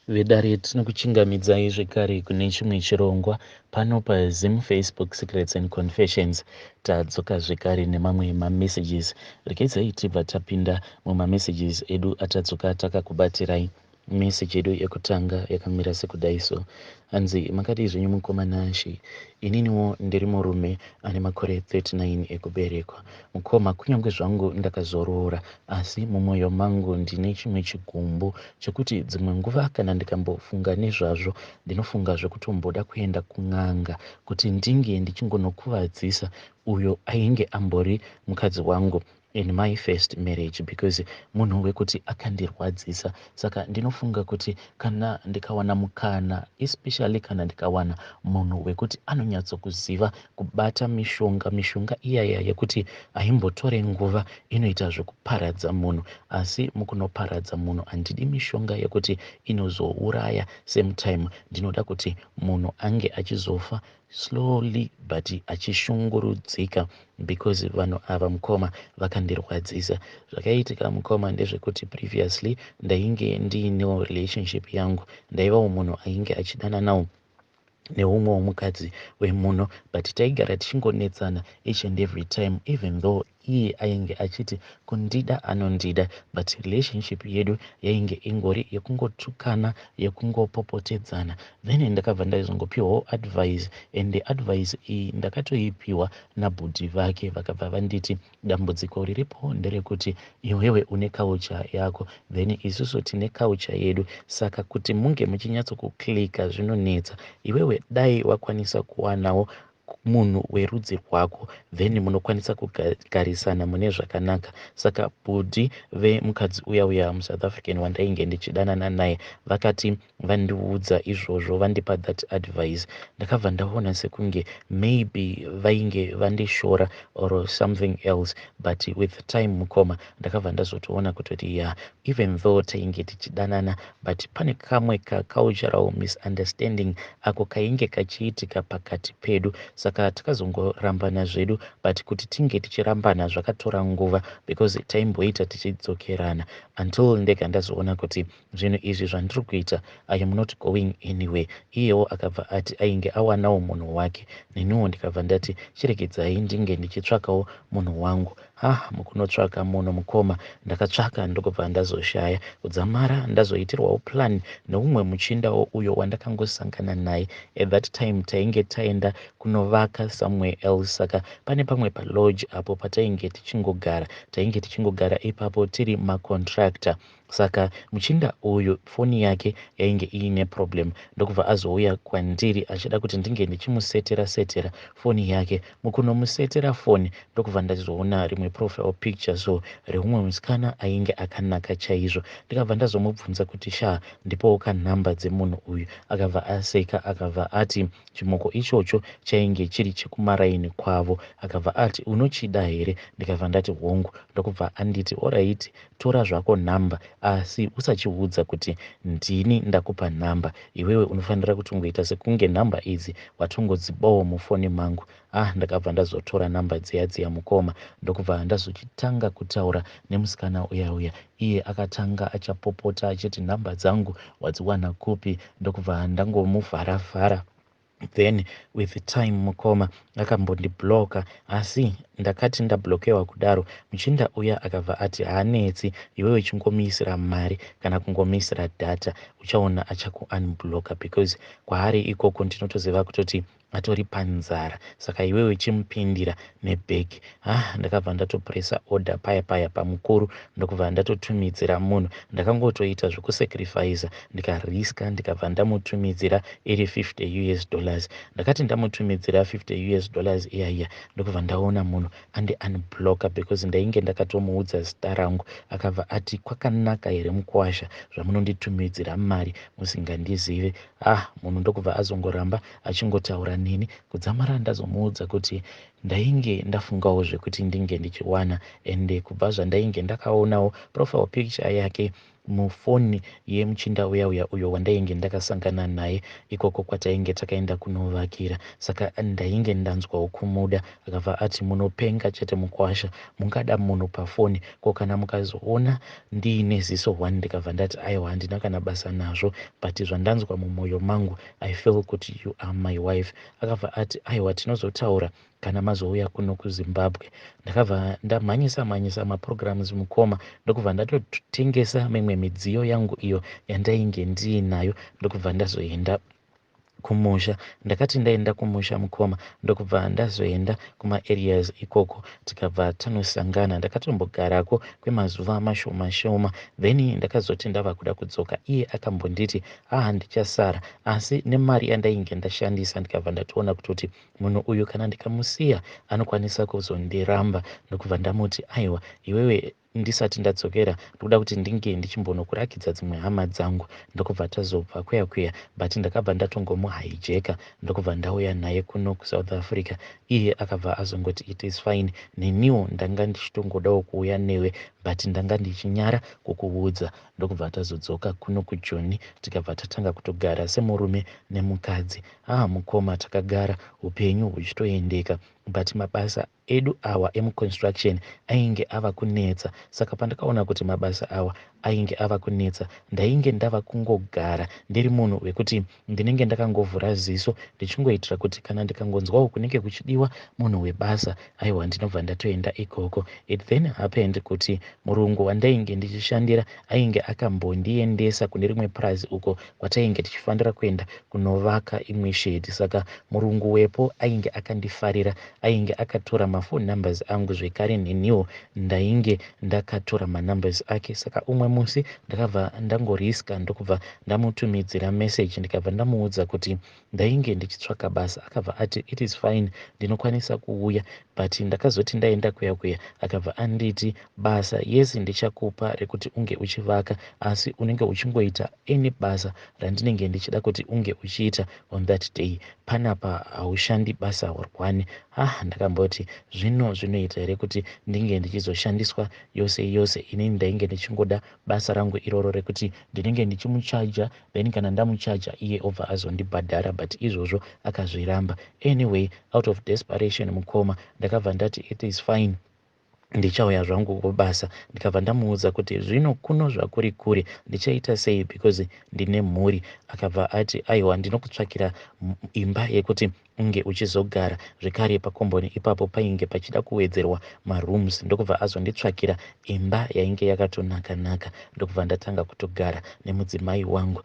Vedare, tinokuchingamidzai zvekare kune chimwe chirongwa pano paZim Facebook Secrets and Confessions. Tadzoka zvekare nemamwe mamessages. Regedzai tibva tapinda mumamessages edu atadzoka takakubatirai. Message yedu yekutanga yakamira sekudai so. Hanzi, makadii zvenyu mukoma Nashy? Ininiwo ndiri murume ane makore 39 ekuberekwa. Mukoma, kunyange zvangu ndakazoroora, asi mumwoyo mangu ndine chimwe chigumbu chekuti dzimwe nguva kana ndikambofunga nezvazvo, ndinofunga zvekutomboda kuenda kun'anga kuti ndinge ndichingonokuvadzisa uyo ainge ambori mukadzi wangu in my first marriage, because munhu wekuti akandirwadzisa. Saka ndinofunga kuti kana ndikawana mukana, especially kana ndikawana munhu wekuti anonyatsokuziva kubata mishonga, mishonga iyaya yekuti haimbotore nguva, inoita zvekuparadza munhu, asi mukunoparadza munhu handidi mishonga yekuti inozouraya same time. Ndinoda kuti munhu ange achizofa slowly but achishungurudzika, because vanhu ava, mukoma, vakandirwadzisa. Zvakaitika, mukoma, ndezvekuti previously ndainge ndiinewo relationship yangu. Ndaivawo munhu ainge achidananawo neumwewo mukadzi wemuno, but taigara tichingonetsana each and every time, even though iye ainge achiti kundida anondida, but relationship yedu yainge ingori yekungotukana, yekungopopotedzana. Then ndakabva ndazongopiwawo advice, and advice iyi ndakatoipiwa nabhudhi vake. Vakabva vanditi dambudziko riripo nderekuti iwewe une culture yako, then isusu tine culture yedu, saka kuti munge muchinyatsokuclicka zvinonetsa. Iwewe dai wakwanisa kuwanawo munhu werudzi rwako, then munokwanisa kugarisana mune zvakanaka. Saka bhudhi vemukadzi uya uya muSouth African wandainge ndichidanana naye vakati vandiudza izvozvo, vandipa that advice, ndakabva ndaona sekunge maybe vainge vandishora or something else. But with time, mukoma, ndakabva ndazotoona kutoti ya, even though tainge tichidanana, but pane kamwe kacultural misunderstanding ako kainge kachiitika pakati pedu. Saka takazongorambana zvedu, but kuti tinge tichirambana zvakatora nguva, because taimboita tichidzokerana until ndega ndazoona kuti zvinhu izvi zvandiri kuita, I am not going anywhere. Iyewo akabva ati ainge awanawo munhu wake, neniwo ndikabva ndati chiregedzai ndinge ndichitsvakawo munhu wangu. Ha, mukunotsvaka munhu, mukoma, ndakatsvaka ndokubva ndazoshaya. Kudzamara ndazoitirwawo plan neumwe muchindawo uyo wandakangosangana naye. At that time tainge taenda kunovaka somewhere else, saka pane pamwe palodge apo patainge tichingogara, tainge tichingogara ipapo tiri macontractor. Saka muchinda uyu foni yake yainge iine problem, ndokubva azouya kwandiri achida kuti ndinge ndichimusetera setera foni yake. Mukunomusetera foni, ndokubva ndazoona rimwe profile picture so reumwe musikana ainge akanaka chaizvo. Ndikabva ndazomubvunza kuti, "Sha, ndipowo kanhamba dzemunhu uyu." Akabva aseka, akabva ati chimoko ichocho chainge chiri chekumaraini kwavo. Akabva ati, "Unochida here?" Ndikabva ndati, "Hongu." Ndokubva anditi, "Alright, tora zvako nhamba, asi usachiudza kuti ndini ndakupa nhamba. Iwewe unofanira kutongoita sekunge nhamba idzi watongodzibawo mufoni mangu." Ah, ndakabva ndazotora nhamba dziya dziya, mukoma, ndokubva ndazochitanga kutaura nemusikana uya uya. Iye akatanga achapopota achiti, "Nhamba dzangu wadziwana kupi?" Ndokubva ndangomuvhara-vhara. Then with time, mukoma, akambondibloka, asi ndakati ndablokewa kudaro, muchinda uya akabva ati, "Haanetsi, iwewe chingomuisira mari kana kungomuisira data, uchaona achakuunblocka, because kwaari ikoko ndinotoziva kutoti atori panzara, saka iwewe chimupindira nebhegi." Ah, ndakabva ndatopresa order paya paya pamukuru, ndokubva ndatotumidzira munhu. Ndakangotoita zvekusacrifica, ndikariska, ndikabva ndamutumidzira iri $50 US. Ndakati ndamutumidzira $50 US iyaiya, ndokubva ndaona munhu andi unblocka, because ndainge ndakatomuudza zita rangu. Akabva ati, "Kwakanaka here mukwasha zvamunonditumidzira mari musingandizive?" Ah, munhu ndokubva azongoramba achingotaura neni kudzamara ndazomuudza kuti Ndainge ndafungawo zvekuti ndinge ndichiwana ende kubva zvandainge ndakaonawo profile picture yake mufoni yemuchinda uya uya uyo wandainge ndakasangana naye ikoko kwatainge takaenda kunovakira, saka ndainge ndanzwawo kumuda. Akabva ati, Munopenga chete mukwasha, mungada munhu pafoni, ko kana mukazoona ndiine ziso one? Ndikabva ndati, Aiwa, handina kana basa nazvo, but zvandanzwa mumwoyo mangu, I feel kuti you are my wife. Akabva ati, Aiwa, tinozotaura kana mazouya kuno kuZimbabwe. Ndakabva ndamhanyisa mhanyisa maprograms, mukoma, ndokubva ndatotengesa mimwe midziyo yangu iyo yandainge ndiinayo, ndokubva ndazoenda kumusha. Ndakati ndaenda kumusha, mukoma, ndokubva ndazoenda kumaareas ikoko, tikabva tanosangana. Ndakatombogarako kwemazuva mashoma shoma, then ndakazoti ndava kuda kudzoka, iye akambonditi, "Haa, ndichasara," asi nemari yandainge ndashandisa, ndikabva ndatoona kutoti munhu uyu kana ndikamusiya anokwanisa kuzondiramba. Ndokubva ndamuti, "Aiwa, iwewe, ndisati ndadzokera ndokuda kuti ndinge ndichimbonokurakidza dzimwe hama dzangu." Ndokubva tazobva kuya kuya, but ndakabva ndatongomuhaijeka, ndokubva ndauya naye kuno kuSouth Africa. Iye akabva azongoti, "It is fine, neniwo ndanga ndichitongodawo kuuya newe, but ndanga ndichinyara kukuudza." Ndokubva tazodzoka kuno kuJoni, tikabva tatanga kutogara semurume nemukadzi. Ah, mukoma, takagara upenyu huchitoendeka, but mabasa edu awa emuconstruction ainge ava kunetsa. Saka pandakaona kuti mabasa awa ainge ava kunetsa, ndainge ndava kungogara ndiri munhu wekuti ndinenge ndakangovhura ziso, ndichingoitira kuti kana ndikangonzwawo kunenge kuchidiwa munhu webasa, aiwa, ndinobva ndatoenda ikoko. It then happened kuti murungu wandainge ndichishandira ainge akambondiendesa kune rimwe purazi uko kwatainge tichifanira kuenda kunovaka imwe shedi. Saka murungu wepo ainge akandifarira, ainge akatora mafone numbers angu, zvekare neniwo ndainge ndakatora manumbers ake. Saka umwe musi ndakabva ndangoriska, ndokubva ndamutumidzira message, ndikabva ndamuudza kuti ndainge ndichitsvaka basa. Akabva ati, "It is fine, ndinokwanisa kuuya." But ndakazoti ndaenda kuya kuya, akabva anditi, "Basa, yes, ndichakupa rekuti unge uchivaka, asi unenge uchingoita any basa randinenge ndichida kuti unge uchiita on that day. Panapa haushandi basa rwani." Ah, ndakamboti, zvino zvinoita here kuti ndinge ndichizoshandiswa yose yose? Inini ndainge ndichingoda basa rangu iroro rekuti ndinenge ndichimuchaja, then kana ndamuchaja, iye obva azondibhadhara, but izvozvo akazviramba. Anyway, out of desperation, mukoma, ndakabva ndati, "It is fine, ndichauya zvangu kubasa." Ndikabva ndamuudza kuti, "Zvino kuno zvakuri kure, ndichaita sei, because ndine mhuri?" Akabva ati, "Aiwa, ndinokutsvakira imba yekuti unge uchizogara." Zvekare pakomboni ipapo painge pachida kuwedzerwa marooms, ndokubva azonditsvakira imba yainge yakatonaka-naka, ndokubva ndatanga kutogara nemudzimai wangu.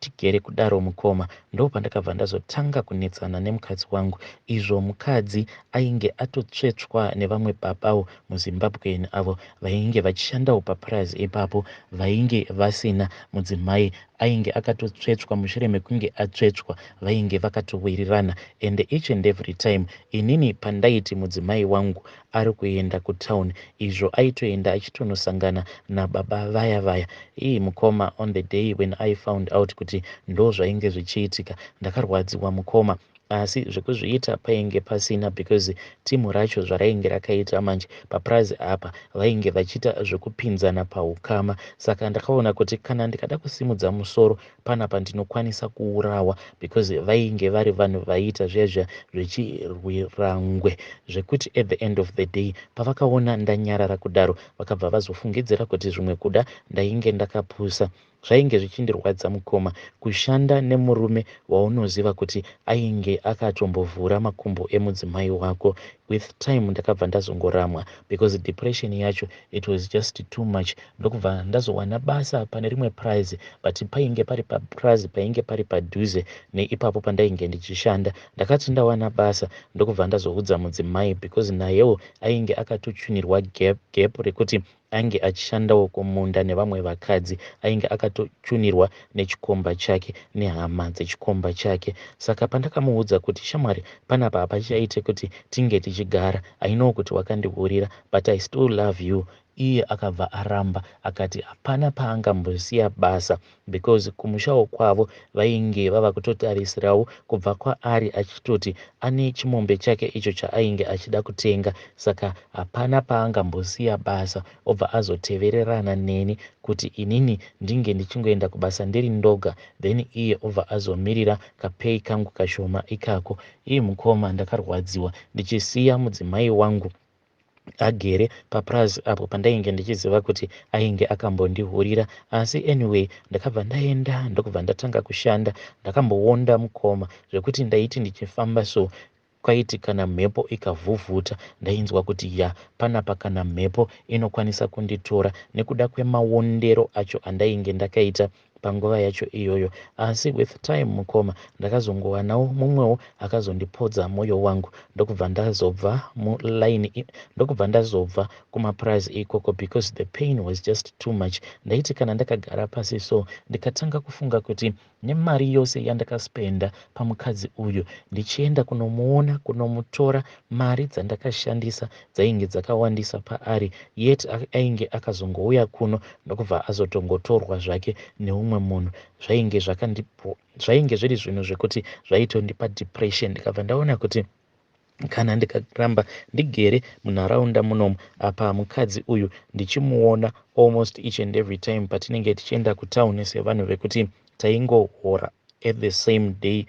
Tigere kudaro, mukoma, ndo pandakabva ndazotanga kunetsana nemukadzi wangu, izvo mukadzi ainge atotsvetswa nevamwe babawo muZimbabwean avo vainge vachishandawo papurazi ipapo, vainge vasina mudzimai, ainge akatotsvetswa. Mushure mekunge atsvetswa, vainge vakatowirirana, and each and every time inini pandaiti mudzimai wangu ari kuenda kutown, izvo aitoenda achitonosangana nababa vaya vaya. Ii, mukoma, on the day when I found out kuti ndo zvainge zvichiitika, ndakarwadziwa, mukoma, asi zvekuzviita painge pasina, because timu racho zvarainge rakaita manje papurazi apa, vainge vachiita zvekupinzana paukama. Saka ndakaona kuti kana ndikada kusimudza musoro panapa, ndinokwanisa kuurawa, because vainge vari vanhu vaiita zviya zviya zvechirwirangwe, zvekuti at the end of the day, pavakaona ndanyarara kudaro, vakabva vazofungidzira kuti zvimwe kuda ndainge ndakapusa. Zvainge zvichindirwadza, mukoma, kushanda nemurume waunoziva kuti ainge akatombovhura makumbo emudzimai wako. With time ndakabva ndazongoramwa, because depression yacho, it was just too much. Ndokubva ndazowana basa pane rimwe purazi, but painge pari papurazi painge pari padhuze neipapo pandainge ndichishanda. Ndakati ndawana basa, ndokubva ndazoudza mudzimai, because nayewo ainge akatochunirwa gap, gap rekuti ainge achishandawo kumunda nevamwe vakadzi, ainge akatochunirwa nechikomba chake nehama dzechikomba chake. Saka pandakamuudza kuti, "Shamwari, panapa hapachaite kuti tinge tichigara. I know kuti wakandihurira, but I still love you. Iye akabva aramba akati hapana paangambosiya basa because kumushawo kwavo vainge vava kutotarisirawo kubva kwaari achitoti ane chimombe chake icho chaainge achida kutenga saka hapana paangambosiya basa obva azotevererana neni kuti inini ndinge ndichingoenda kubasa ndiri ndoga then iye obva azomirira kapay kangu kashoma ikako. Ii mukoma ndakarwadziwa ndichisiya mudzimai wangu agere papurazi apo pandainge ndichiziva kuti ainge akambondihurira asi anyway ndakabva ndaenda ndokubva ndatanga kushanda. Ndakambowonda mukoma zvekuti ndaiti ndichifamba so kwaiti kana mhepo ikavhuvhuta ndainzwa kuti ya panapa kana mhepo inokwanisa kunditora nekuda kwemawondero acho andainge ndakaita panguva yacho iyoyo. Asi with time mukoma ndakazongowanawo mumwewo akazondipodza moyo wangu ndokubva ndazobva muline ndokubva ndazobva kumapurazi ikoko because the pain was just too much. Ndaiti kana ndakagara pasi so ndikatanga kufunga kuti nemari yose yandakaspenda pamukadzi uyu ndichienda kunomuona kunomutora mari dzandakashandisa dzainge dzakawandisa paari yet ainge akazongouya kuno ndokubva azotongotorwa zvake neumwe munhu. Zvainge zvainge zviri zvinhu zvekuti zvaitondipa depression ndikabva ndaona kuti kana ndikaramba ndigere munharaunda munomu apa mukadzi uyu ndichimuona almost each and every time patinenge tichienda kutown sevanhu vekuti taingohora at the same day.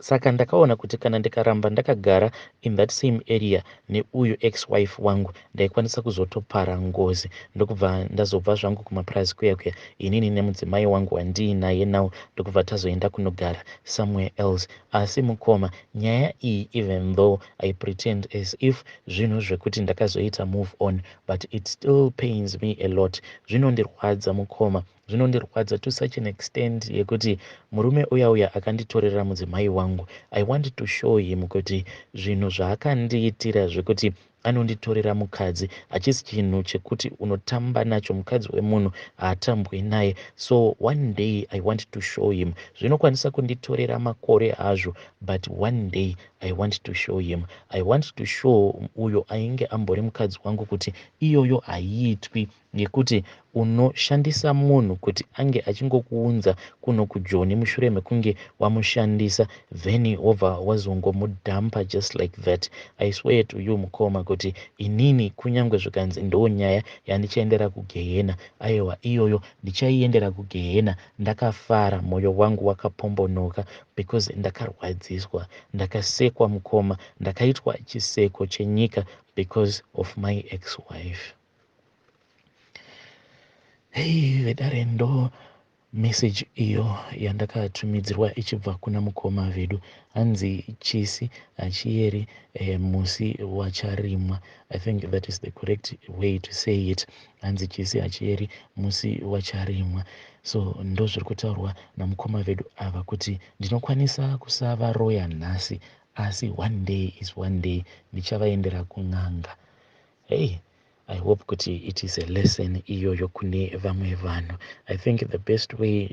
Saka ndakaona kuti kana ndikaramba ndakagara in that same area neuyu ex wife wangu ndaikwanisa kuzotopara ngozi ndokubva ndazobva zvangu kumapurazi kuya kuya inini nemudzimai wangu wandiinaye now ndokubva tazoenda kunogara somewhere else. Asi mukoma nyaya iyi even though I pretend as if zvinhu zvekuti ndakazoita move on but it still pains me a lot. Zvinondirwadza mukoma zvinondirwadza to such an extent yekuti murume uya uya akanditorera mudzimai wangu I want to show him kuti zvinhu zvaakandiitira zvekuti anonditorera mukadzi hachisi chinhu chekuti unotamba nacho mukadzi wemunhu haatambwi naye. So one day I want to show him. Zvinokwanisa kunditorera makore hazvo but one day I want to show him. I want to show uyo ainge ambori mukadzi wangu kuti iyoyo haiitwi yekuti unoshandisa munhu kuti ange achingokuunza kuno kujoni mushure mekunge wamushandisa then wobva wazongomudhampa just like that. I swear to you mukoma kuti inini kunyange zvikanzi ndo nyaya yandichaendera kugehena aiwa iyoyo ndichaiendera kugehena ndakafara moyo wangu wakapombonoka because ndakarwadziswa ndakasekwa mukoma ndakaitwa chiseko chenyika because of my ex wife. Hei vedare ndo message iyo yandakatumidzirwa ichibva kuna mukoma vedu. Hanzi chisi hachiyeri musi wacharimwa. I think that is the correct way to say it. Hanzi chisi hachiyeri musi wacharimwa. So ndo zviri kutaurwa namukoma vedu ava kuti ndinokwanisa kusavaroya nhasi asi one day is one day ndichavaendera kun'anga. Hei I hope kuti it is a lesson iyoyo kune vamwe vanhu. I think the best way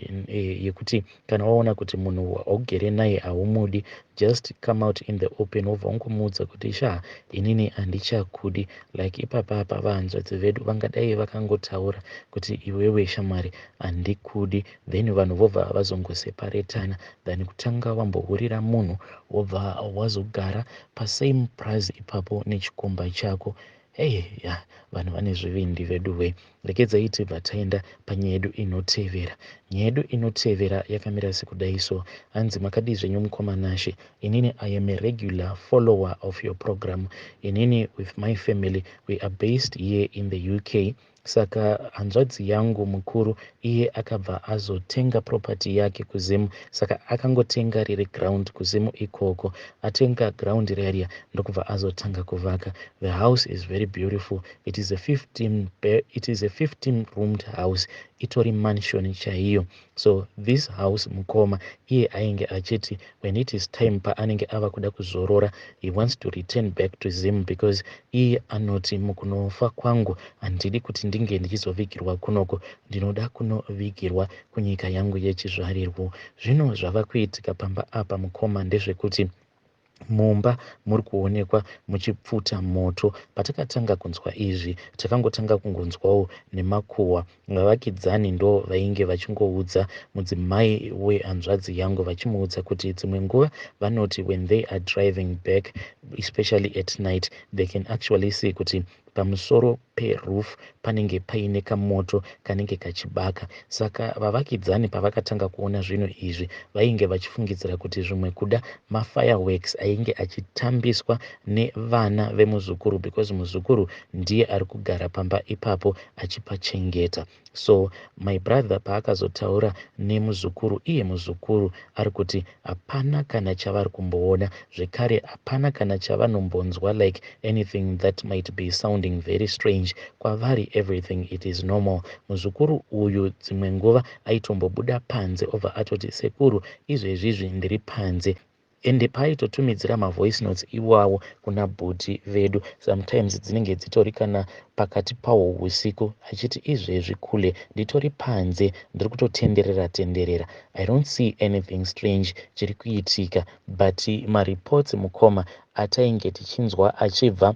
yekuti kana waona kuti munhu waugere naye haumudi just come out in the open wobva wangomuudza kuti sha inini handichakudi. Like ipapapa vahanzvadzi vedu vangadai vakangotaura kuti iwewe shamwari handikudi then vanhu vobva vazongoseparetana than kutanga wambohurira munhu wobva wazogara pasame price ipapo nechikomba chako. Hei ya vanhu vane zvivindi vedu we. Regedzai tibva taenda panyaya yedu inotevera. Nyaya yedu inotevera yakamira sekudai so hanzi makadii zvenyu mukoma Nashe. Inini I am a regular follower of your program. Inini with my family we are based here in the UK. Saka hanzvadzi yangu mukuru iye akabva azotenga property yake kuZimu. Saka akangotenga riri ground kuZimu ikoko. Atenga ground riya ndokubva azotanga kuvaka. The house is very beautiful. It is a 15 it is a 15 roomed house. Itori mansion chaiyo. So this house mukoma iye ainge achiti when it is time paanenge ava kuda kuzorora he wants to return back to Zim because iye anoti mukunofa kwangu handidi kuti ndinge ndichizovigirwa kunoko ndinoda kunovigirwa kunyika yangu yechizvarirwo. Zvino zvava kuitika pamba apa mukoma ndezvekuti Mumba muri kuonekwa muchipfuta moto. Patakatanga kunzwa izvi, takangotanga kungonzwawo nemakuhwa. Vavakidzani ndo vainge vachingoudza mudzimai wehanzvadzi yangu vachimuudza kuti dzimwe nguva vanoti when they are driving back, especially at night, they can actually see kuti pamusoro peroof panenge paine kamoto kanenge kachibaka. Saka vavakidzani pavakatanga kuona zvinhu izvi, vainge vachifungidzira kuti zvimwe kuda mafireworks ainge achitambiswa nevana vemuzukuru, because muzukuru ndiye ari kugara pamba ipapo achipachengeta. So my brother paakazotaura nemuzukuru, iye muzukuru ari kuti hapana kana chavari kumboona, zvekare hapana kana chavanombonzwa, like anything that might be sounding very strange kwavari. Everything, it is normal. Muzukuru uyu dzimwe nguva aitombobuda panze, obva atoti, "Sekuru, izvezvizvi ndiri panze." Ende paaitotumidzira mavoice notes iwawo kuna bhuti vedu, sometimes dzinenge dzitori kana pakati pahwo usiku, achiti, "Izvezvi kule nditori panze, ndiri kutotenderera tenderera, I don't see anything strange chiri kuitika." But mareports, mukoma, atainge tichinzwa achibva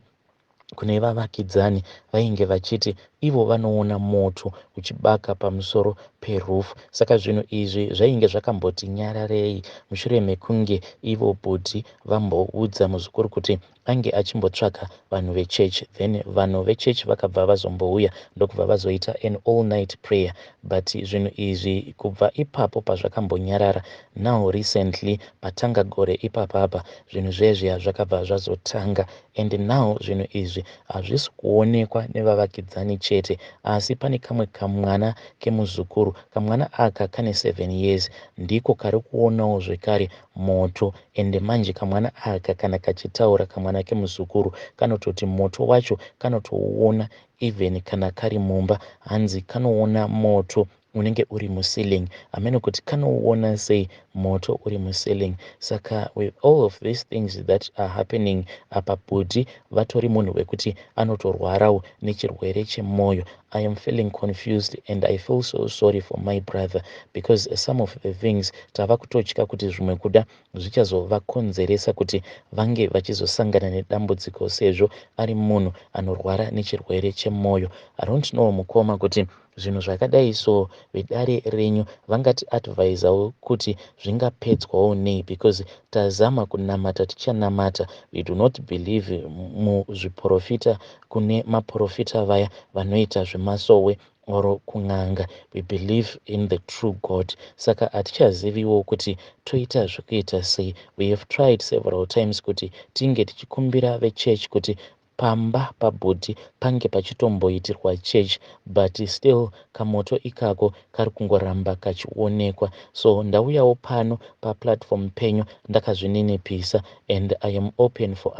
kune vavakidzani, vainge vachiti ivo vanoona moto uchibaka pamusoro peroof. Saka zvinhu izvi zvainge zvakamboti nyararei mushure mekunge ivo bhuti vamboudza muzukuru kuti ange achimbotsvaka vanhu vechechi. Then vanhu vechechi vakabva vazombouya, ndokubva vazoita an all night prayer. But zvinhu izvi kubva ipapo pazvakambonyarara, now recently, patanga gore ipapapa, zvinhu zvezviya zvakabva zvazotanga. And now zvinhu izvi hazvisi kuonekwa nevavakidzani chete, asi pane kamwe kamwana kemuzukuru. Kamwana aka kane 7 years, ndiko kari kuonawo zvekare moto. Ende manje kamwana aka, kana kachitaura, kamwana kemuzukuru kanototi moto wacho kanotouona even kana kari mumba. Hanzi kanoona moto unenge uri muceiling. Hamene kuti kanouona sei moto uri muceiling. Saka with all of these things that are happening apa, bhuti vatori munhu wekuti anotorwarawo nechirwere chemwoyo. I am feeling confused and I feel so sorry for my brother, because some of the things tava kutotya kuti zvimwe kuda zvichazovakonzeresa kuti vange vachizosangana nedambudziko, sezvo ari munhu anorwara nechirwere chemwoyo. I don't know, mukoma, kuti zvinhu zvakadai so, vedare renyu vangati advisawo kuti zvingapedzwawo nei, because tazama kunamata, tichanamata. We do not believe muzviprofita, kune maprofita vaya vanoita zvemasowe or kun'anga. We believe in the true God. Saka hatichaziviwo kuti toita zvekuita sei. We have tried several times kuti tinge tichikumbira vechechi kuti pamba pabhuti pange pachitomboitirwa church, but still kamoto ikako kari kungoramba kachionekwa. So ndauyawo pano paplatform penyu ndakazvininipisa, and I am open for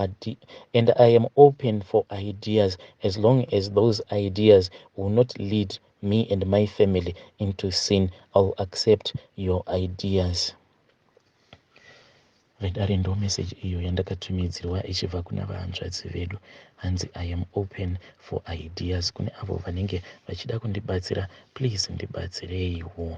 ideas, as long as those ideas will not lead me and my family into sin. I'll accept your ideas. Vedare, ndo meseji iyo yandakatumidzirwa ichibva kuna vahanzvadzi vedu. Hanzi, "I am open for ideas." Kune avo vanenge vachida kundibatsira, please ndibatsireiwo.